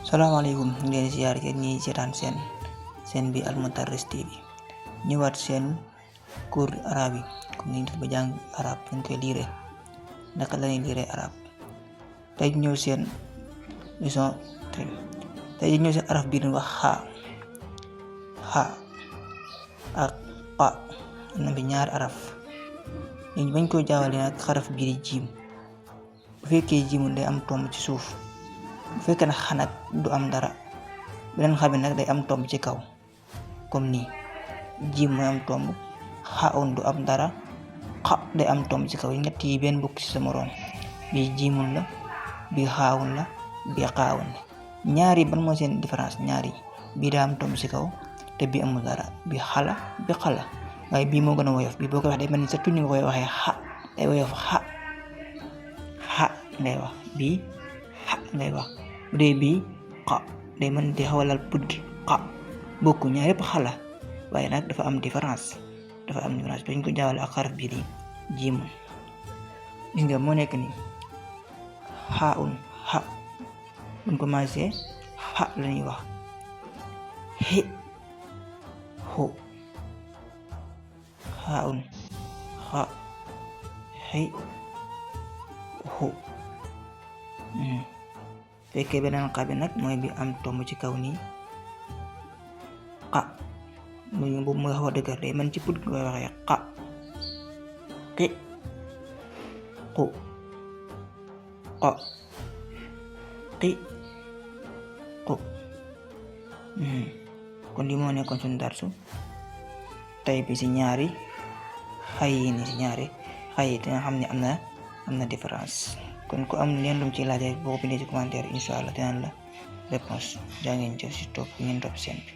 Salaamaaleykum ñu ngi leen di ziar yéen ñiy seetaan seen bi Al Moutarrez TV ñëwaat seen cours arabe yi comme ni ñu def ba jàng arabe ñu koy liire naka la ñuy liire arabe tey ñëw seen leçon tey ñëw seen araf bii di wax xa ak qa am bi ñaari araf ñu bañ koo jaawale nag xaraf bii di jiim bu fekkee jiimu day am tomb ci suuf bu fekkee nag xanat du am dara beneen xam nag day am tomb ci kaw comme nii jiim mooy am tomb xaun du am dara xa day am tomb ci kaw ñett yi benn bokk ci sa moroom bii jiimun la bii xaawun la bii xaawun la ñaari ban moo seen différence ñaari bii daa am tomb ci kaw te bii amul dara bii xala bi xala waaye bii moo gën a woyof bii boo koy wax day mel ni sa tuñ nga koy waxee xa day woyof xa ngay wax bii xa ngay wax bu dee bii xa day mën di xawalal pudd xa bokku ñaar yëpp xala waaye nag dafa am différence dañ ko jaawale ak xaraf bii di jiim gis nga moo nekk nii xaun xa buñ commencé xa la ñuy wax xi xu xaun xa xi xu fekkee beneen xa bi nag mooy bi am tomb ci kaw nii xa boobu mooy xaw a dëgër day man ci put koy waxee xa xi xu xa xi xu kon li moo nekkoon suñu darsu tey bi ci ñaari xay yi ni ci ñaari xay yi dina xam ne am na différence kon ku am leen lum ci laaj boo ko bindee ci commentaire incha allah dinaan la réponse jaa ngeen jëf ci topp ngeen topp seen bi